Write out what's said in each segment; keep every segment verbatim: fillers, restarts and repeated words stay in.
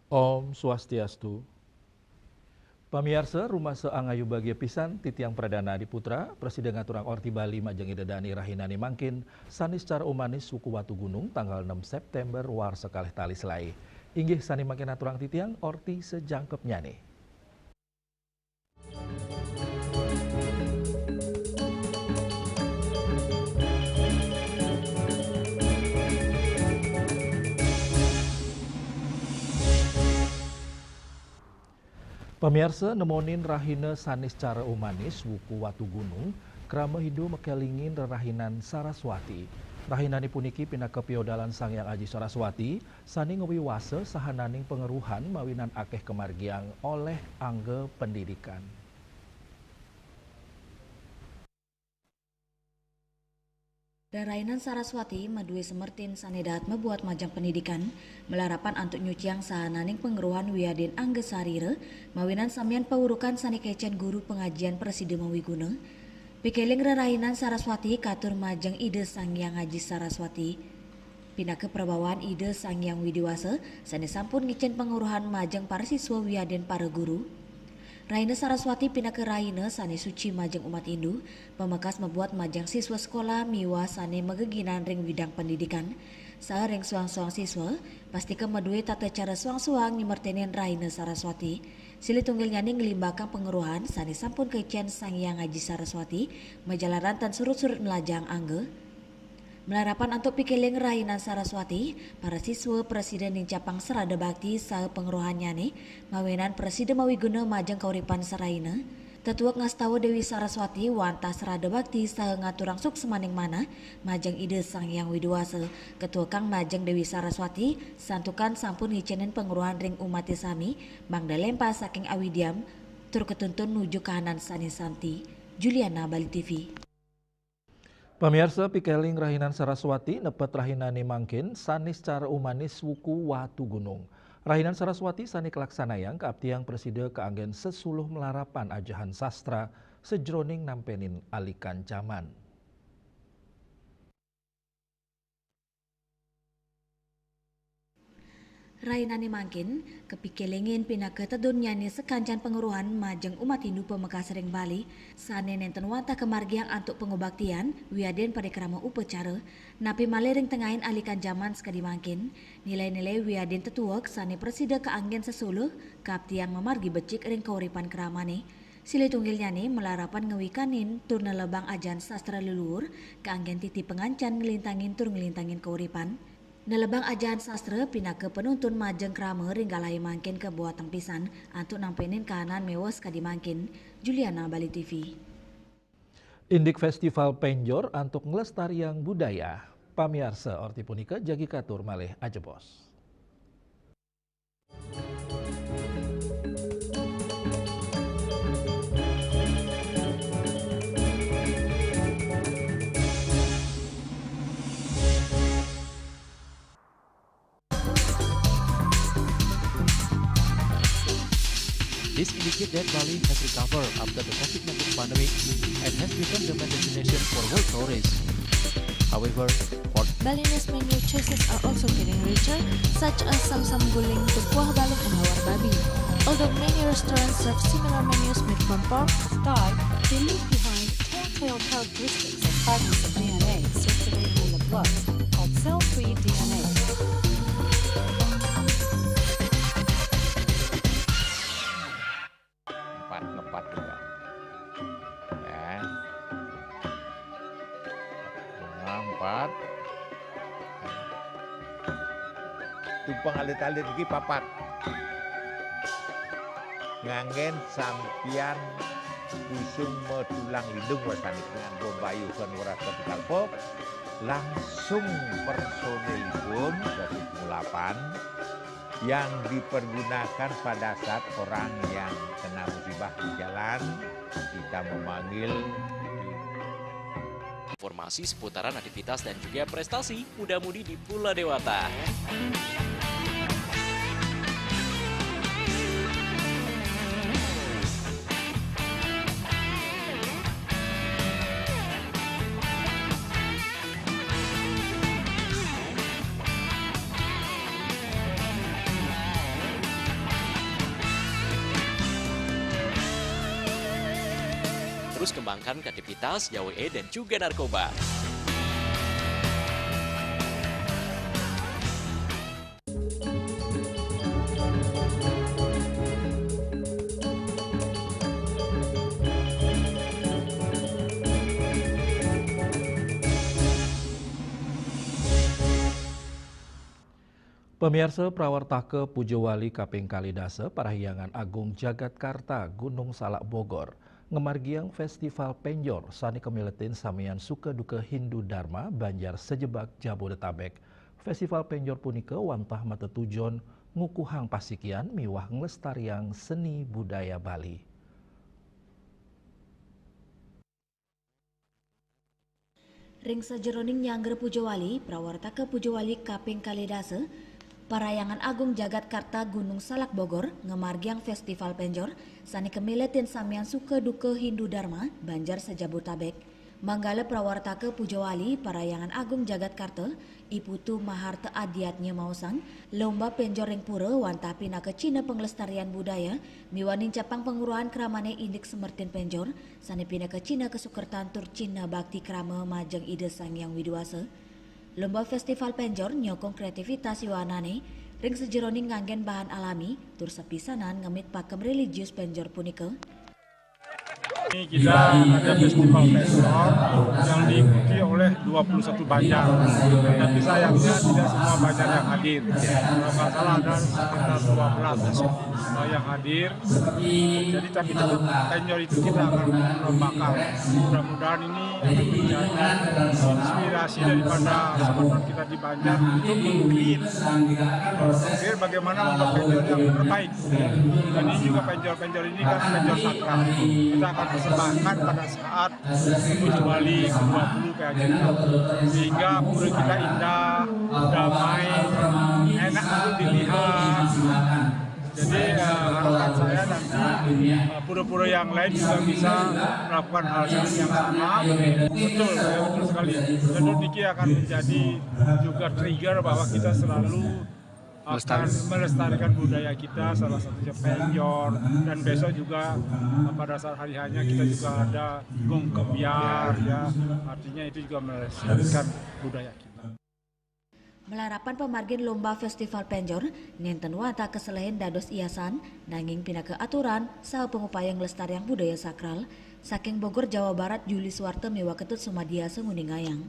Om Swastiastu. Pamiarsa, rumasa angayu bagia pisan titiang Pradana Adiputra, prasida ngaturang orti Bali majeng Ida Dani rahinane mangkin, sane secara umanis wuku Watugunung, tanggal enam September warsa kalih tali selae. Inggih sane mangkin aturang titiang orti sajangkepnyane. Pamiarsa, nemonin rahina sane secara umanis wuku Watugunung, krama Hindu makelingin rerahinan Saraswati. Rahinane puniki pinaka piodalan Sang Hyang Aji Saraswati, sane ngwiwasa sahananing pangeruhan mawinan akeh kamargiang oleh angga pendidikan. Rerainan Saraswati madue semertin sane dahat mabuat majeng pendidikan, malarapan antuk nyuciang sahananing pangeruhan wiadin angga sarira, mawinan samian paurukan sane kecen guru pangajian prasida mawiguna. Pikeling rerainan Saraswati katur majeng Ida Sang Hyang Aji Saraswati. Pinaka prabawaan Ida Sang Hyang Widi Wasa sane sampun ngicen panguruhan majeng para siswa wiadin para guru. Raina Saraswati pinaka raina sane suci majeng umat Hindu, pamekas mabuat majeng siswa sekolah miwah sane mageginan ring widang pendidikan. Saha ring soang-soang siswa, pastika madue tata cara soang-soang nyemertenin Raina Saraswati. Silih tunggilnyane nglimbakang panguruhan sane sampun kaicen Sang Hyang Aji Saraswati, majalaran tan surut-surut nlajang angga. Malarapan antuk pikeling Rahinan Saraswati, para siswa prasida nincapang srada bakti saha panguruhannyane, mawinan prasida mawiguna majeng kauripan saraina. Tetuek ngastawa Dewi Saraswati wantah srada bakti saha ngaturang suksmaning manah majeng Ida Sang Hyang Widi Wasa, katuekang majeng Dewi Saraswati, santukan sampun ngicenin panguruhan ring umate sami, mangda lempah saking awidiam, tur katuntun nuju kahanan sane santi. Juliana, Bali T V. Pamiarsa, pikeling Rahinan Saraswati nepet rahinane mangkin, sane secara umanis wuku Watugunung. Rahinan Saraswati sane kalaksanayang kaaptiang prasida kaanggen sesuluh malarapan ajahan sastra sajroning nampenin alikan jaman. Rahinane mangkin, kapikelingin pinaka tedunnyane sakancan panguruhan majeng umat Hindu pamekas ring Bali, sane nenten wantah kamargiang antuk pangubaktian wiadin parikrama upacara, napi malih ring tengahin alikan jaman sakadi mangkin, nilai-nilai wiadin tetuek sane prasida kaanggen sesuluh, kaaptiang mamargi becik ring kauripan kramane, silih tunggilnyane malarapan ngawikanin tur nelebang ajahan sastra leluhur, kaanggen titi pangancan nglintangin tur nglintangin kauripan. Nelebang ajahan sastra pinaka panuntun majeng krama ring galahe mangkin kabuatang pisan antuk nampenin kahanan miwah sakadi mangkin. Juliana, Bali T V. Indik Festival Penjor antuk nglestariang budaya. Pamiarsa, orti punika jagi katur malih ajebos. This indicates that Bali has recovered after the COVID nineteen pandemic and has become the main destination for world tourists. However, for Balinese menu choices are also getting richer, such as Samsam Guling, Tukuah Balut, and Hawar Babi. Although many restaurants serve similar menus made from pork, Thai, they leave behind telltale characteristics of fragments of D N A circulating in the blood called cell-free D N A. Empat, ngepat juga. Ya. Bunga empat. Tumpang alit-alit iki papat. Nganggen sampian kusung matulang lindung, wasani dengan bombayuhkeun weras ketika pop, langsung personilipun satu delapan yang dipergunakan pada saat orang yang kena musibah di jalan, kita memanggil. Informasi seputaran aktivitas dan juga prestasi muda-mudi di Pulau Dewata. Terus kembangkan kreativitas, jauhi dan juga narkoba. Pamiarsa, prawartaka Puja Wali kaping kalih dasa Parahyangan Agung Jagat Karta Gunung Salak Bogor ngamargiang Festival Penjor sané kamiletin samian suka duka Hindu Dharma Banjar sajebag Jabodetabek. Festival Penjor punika wantah matetujon ngukuhang pasikian miwah nglestariang seni budaya Bali. Ring sajeroning nyanggra Puja Wali, prawartaka Puja Wali kaping kalih dasa, Parahyangan Agung Jagat Karta Gunung Salak Bogor ngamargiang Festival Penjor sané kamiletin samian suka duka Hindu Dharma Banjar sa-Jabodetabek. Manggala prawartaka Puja Wali Parahyangan Agung Jagat Karta, I Putu Maharta Adiatnya maosang, lomba penjor ring pura wantah pinaka cihna panglestarian budaya miwah nincapang pangruhan kramané indik semertin penjor, sané pinaka cihna kasukertan tur cihna bakti krama majeng Ida Sang Hyang Widhi Wasa. Lomba Festival Penjor nyokong kreativitas yohanané ring sajeroning nganggén bahan alami tur sapisanan ngemit pakem religius penjor punika. Ini kita ada festival penjor yang diikuti oleh dua puluh satu banjar. Tapi sayangnya tidak semua banjar yang hadir. Kalau nggak salah ada sekitar dua belas yang hadir. Jadi tapi tetap penjor itu kita akan lombakan. Mudah-mudahan ini akan menjadi inspirasi daripada teman-teman kita di Banjar untuk meng-create, meng-create bagaimana membuat penjor yang terbaik. Dan ini juga penjor-penjor ini kan penjor sakral. Kita akan persembahkan pada saat Puja Wali kedua puluh P A J K. Sehingga pura kita indah, damai, enak untuk dilihat. Jadi eh, harapan saya nanti eh, pura-pura yang lain juga bisa melakukan hal yang sama. Betul, ya, betul sekali. Tentu niki akan menjadi juga trigger bahwa kita selalu akan melestarikan budaya kita, salah satunya penjor, dan besok juga eh, pada saat hari hanya kita juga ada gong kebyar, ya, artinya itu juga melestarikan budaya kita. Malarapan pamargin lomba festival penjor nénten wantah kaselehin dados hiasan, nanging pinaka aturan saha pangupaya nglestariang budaya sakral. Saking Bogor, Jawa Barat, Juli Suwarta miwah Ketut Sumadya nguningayang.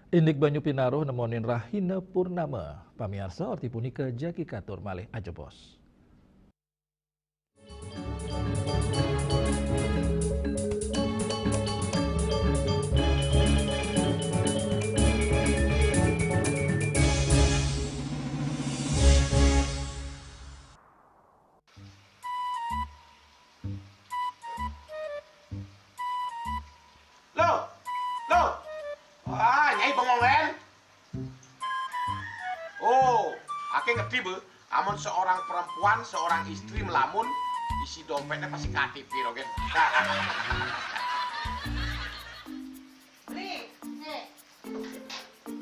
Indik banyu pinaruh nemonin rahina purnama. Pamiarsa, orti punika jagi katur malih ajebos. Loh, loh. Wah, Nyai bengong, Len. Oh, aké ngerti, Bu. Amun seorang perempuan, seorang istri melamun, isi dompetnya pasti K T P, Rogen. Beli, nih.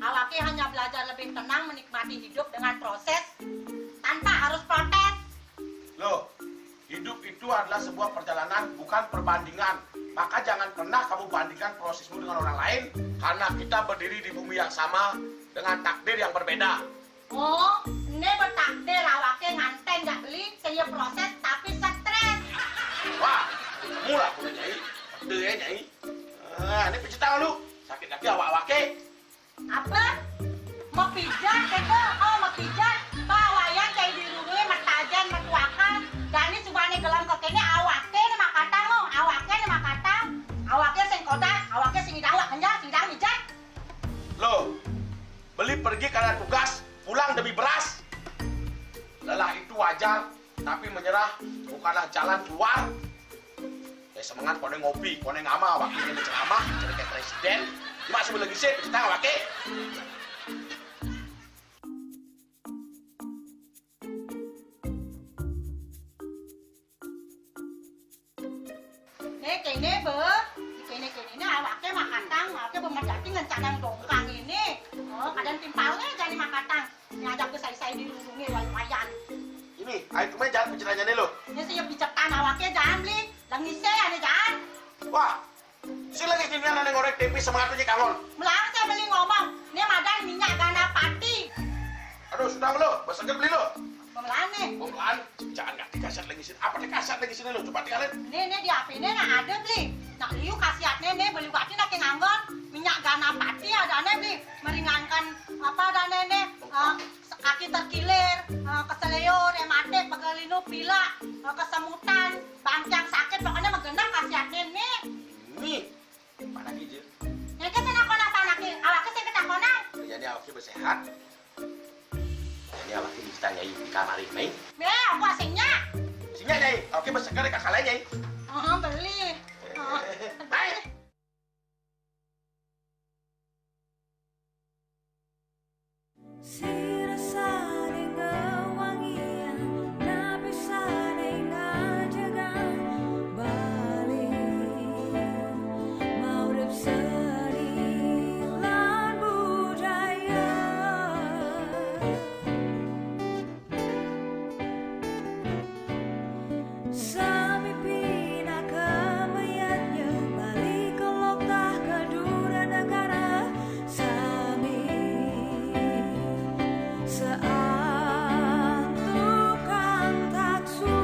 Awake hanya belajar lebih tenang menikmati hidup dengan proses tanpa harus protes. Loh, hidup itu adalah sebuah perjalanan, bukan perbandingan. Maka jangan pernah kamu bandingkan prosesmu dengan orang lain, karena kita berdiri di bumi yang sama dengan takdir yang berbeda. Oh, ini bertakdir awake nganten nggak beli, saya proses tapi stres. Wah, mula punya Nyai. Betul ya, Nyai? Ah, ini pijit tangan lu. Sakit kaki awak-awake. Apa? Mau pijat, kata? Oh, mau pijat. Bawayan kayak di rumah, matajen, matuakan. Dan ini Beli pergi karena tugas, pulang demi beras. Lelah itu wajar, tapi menyerah bukanlah jalan keluar. Ya semangat, koné ngopi, koné ngama, wakilnya ceramah, jadi kayak presiden. Cuma sebelum lagi sih, kita nggak pakai. Né kéné, Bé. Kéné-kéné né awaké mah katang, awaké bé mah dadi ngencanang dongkang ini. Oh, kadang timpalné jani mah katang. Ngajak ké sai-sai dirurungé wai-waian. Ini, ayo cuma jangan bicaranya nih lo. Né sing bicetan awaké jangan beli. Lengisé ané jangan. Wah, sing lagi gini ané ngorék tempe semangat aja kangon. Melarang saya beli ngomong. Né madan minyak ganapati. Aduh, sudah lo, besoknya beli lo. Pemelané. Pemelané, jangan nggak dikasih lagi sini. Apa dikasih lagi sini lo? Coba tinggalin. Né, né di H P-né nah ada beli. Nak liu khasiatné né beli wati nak nganggon minyak ganapati adané beli meringankan apa adané né, eh, kaki terkilir, eh, keseleo, rematik, pegelinu, pilek, eh, kesemutan, bangkiang sakit, pokoknya mah genep khasiatné né. Ini mana gitu? Nyai ké sing nakon apa anaké? Awaké sing ketakonan. Jadi awaké bé sehat. Jadi awaké bisa nyai di kamar ini. Bé, apa singnya? Singnya nyai, awaké bé seger kakak nyai. Oh, beli. Oh. Baik. Sira saling ngewangian, napi saling ngajegang Bali. Maurip seni lan budaya. Sami pinaka mayadnya Bali kelok tah kedura negara. Sami seantukan taksu.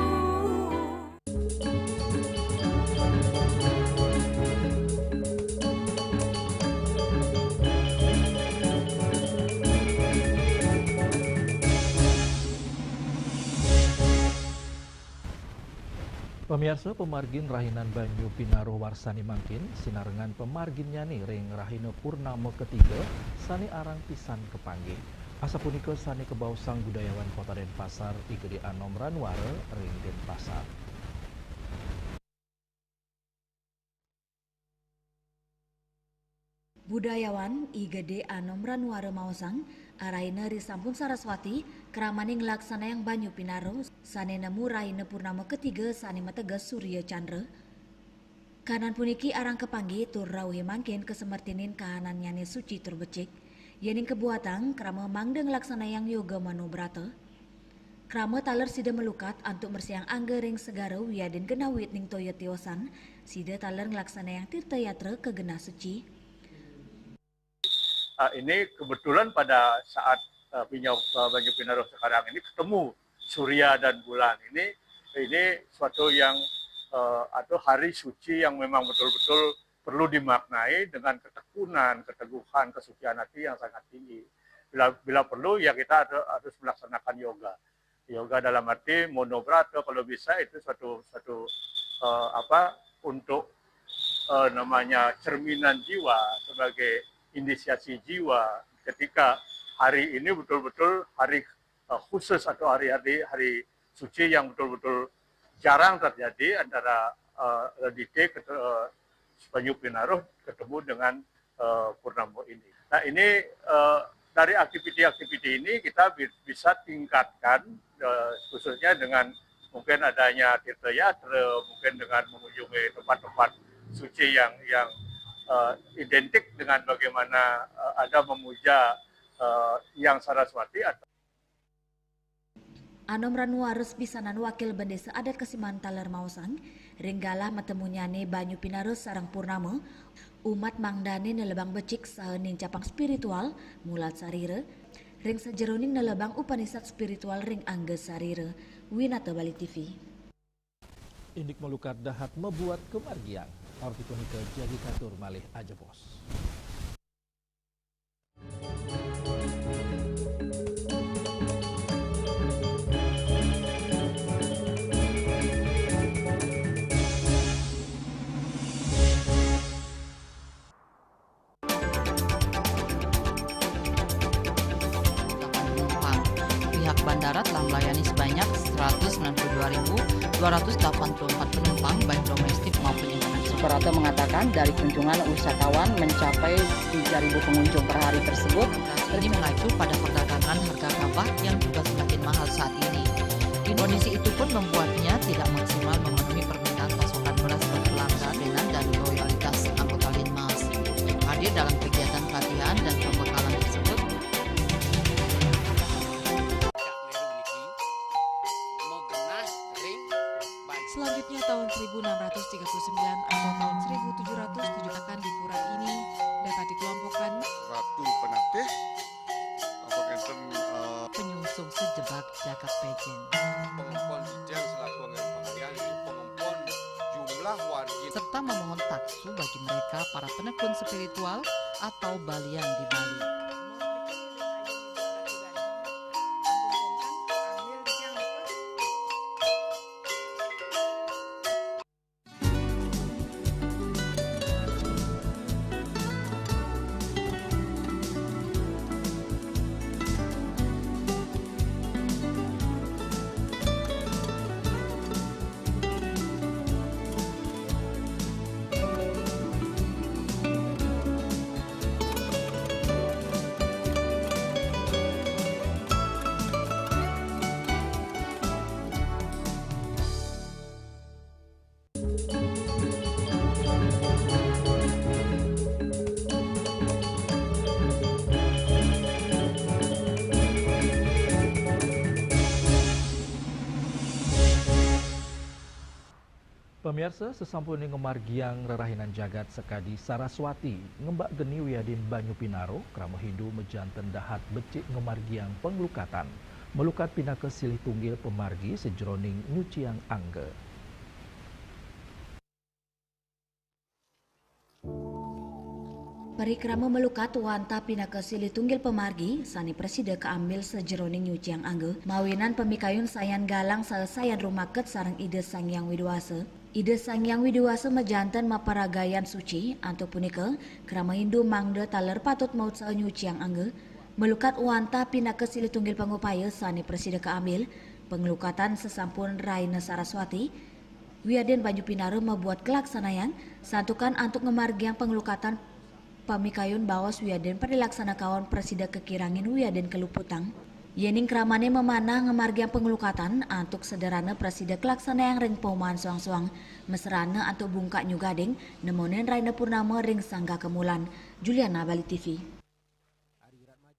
Pamiarsa, pamargin rahinan banyu pinaruh warsani mangkin sinarengan pamarginnyané ring rahina Purnama ketiga sané arang pisan kapanggih. Asapunika sané kabaosang budayawan Kota Denpasar, I Gedé Anom Ranwara ring Denpasar. Budayawan I Gedé Anom Ranwara maosang, arahina ri Sampun Saraswati, kramané nglaksanayang banyu pinaruh sané nemu rahina purnama ketiga sané mateges surya candra. Kahanan puniki arang kapanggih tur rauhé mangkin kasemertinin kahanannyané suci tur becik. Yéning kabuatang, krama mangda nglaksanayang yoga manobrata. Krama taler sida malukat antuk mresihang angga ring segara wiadin genah wit ning toya tiosan, sida taler nglaksanayang tirta yatra ka genah suci. Ah, ini kebetulan pada saat, eh, pinya-, eh, banyu pinaruh sekarang ini ketemu surya dan bulan. Ini, ini suatu yang, eh, atau hari suci yang memang betul-betul perlu dimaknai dengan ketekunan, keteguhan, kesucian hati yang sangat tinggi. Bila, bila perlu, ya, kita ada, harus melaksanakan yoga. Yoga dalam arti monobrata, kalau bisa itu suatu, suatu, eh, apa, untuk, eh, namanya cerminan jiwa, sebagai inisiasi jiwa ketika hari ini betul-betul hari, eh, khusus atau hari, hari, hari suci yang betul-betul jarang terjadi antara, eh, Radite ket-, eh, Banyu Pinaruh ketemu dengan, eh, Purnama ini. Nah, ini, eh, dari aktiviti-aktiviti ini kita bi-, bisa tingkatkan, eh, khususnya dengan mungkin adanya tirta yatra, mungkin dengan mengunjungi tempat-tempat suci yang, yang, eh, identik dengan bagaimana, eh, ada memuja, eh, Hyang Saraswati atau Anom Ranwara sapisanan wakil bendesa adat Kesiman taler maosang, ring galah matemunnyané Banyu Pinaruh sareng Purnama, umat mangdané nelebang becik saha nincapang spiritual mulat sarira, ring sajeroning nelebang upanisad spiritual ring angga sarira. Winata Bali T V. Indik malukat dahat mabuat kamargiang. Arti punika jagi katur malih ajebos. Bandara telah melayani sebanyak seratus sembilan puluh dua ribu dua ratus delapan puluh empat penumpang, baik domestik maupun internasional. Suprapto mengatakan dari kunjungan wisatawan mencapai tiga ribu pengunjung per hari tersebut. Ini mengacu pada perdagangan harga gabah yang juga semakin mahal saat ini. Kondisi itu pun membuatnya tidak maksimal memenuhi permintaan pasokan beras ke pelanggan dan loyalitas anggota Linmas. Hadir dalam kegiatan pelatihan dan pembekalan tersebut, Selanjutnya, tahun seribu enam ratus tiga puluh sembilan atau tahun seribu tujuh ratus tujuh akan di pura ini dapat dikelompokkan Ratu Penatih, apa ngenten, eh, penyungsung sejebak jagat Pejeng. Pengempon Ijang selaku anggaran pengalian, pengempon jumlah wargi. Serta memohon taksu bagi mereka para penekun spiritual atau balian di Bali. Pemirsa, sesampune ngamargiang rerahinan jagat sakadi Saraswati, ngembak geni wiadin banyu pinaro, krama Hindu majanten dahat becik ngamargiang panglukatan. Malukat pinaka silih tunggil pamargi sajeroning nyuciang angga. Parikrama malukat wantah pinaka silih tunggil pamargi sane prasida kaambil sajeroning nyuciang angga, mawinan pamikayun sayan galang saha sayan rumaket sareng Ida Sang Hyang Widhi Wasa. Ida Sang Hyang Widhi Wasa majanten maparagayan suci, antuk punika, krama Hindu mangda taler patut mautsaha nyuciang angga, malukat wantah pinaka silih tunggil pangupaya sane prasida kaambil, panglukatan sasampun Rahina Saraswati, wiadin banyu pinara mabuat kalaksanayang, santukan antuk ngamargiang panglukatan pamikayun baos wiadin parilaksana kaon prasida kakirangin wiadin kaluputang. Yening kramane mamanah ngamargiang panglukatan antuk sederhana prasida kalaksanayang ring paumahan soang-soang, masrana antuk bungkak nyuh gading, nemonin rahina purnama ring sanggah kamulan. Juliana, Bali T V.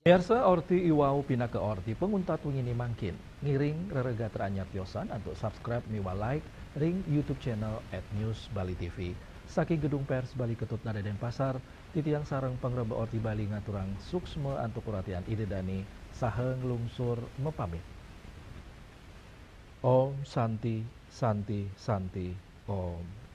Mirsa, orti iwau pinaka orti panguntat wingine mangkin. Ngiring reregatraan nyar tiosan antuk subscribe miwah like ring YouTube channel at News Bali T V. Saking Gedung Pers Bali Ketut Nada Denpasar, titiang sareng pangreba Orti Bali ngaturang suksma antuk uratian Ida Dane saha nglungsur mapamit. Om Santi, Santi, Santi, Om.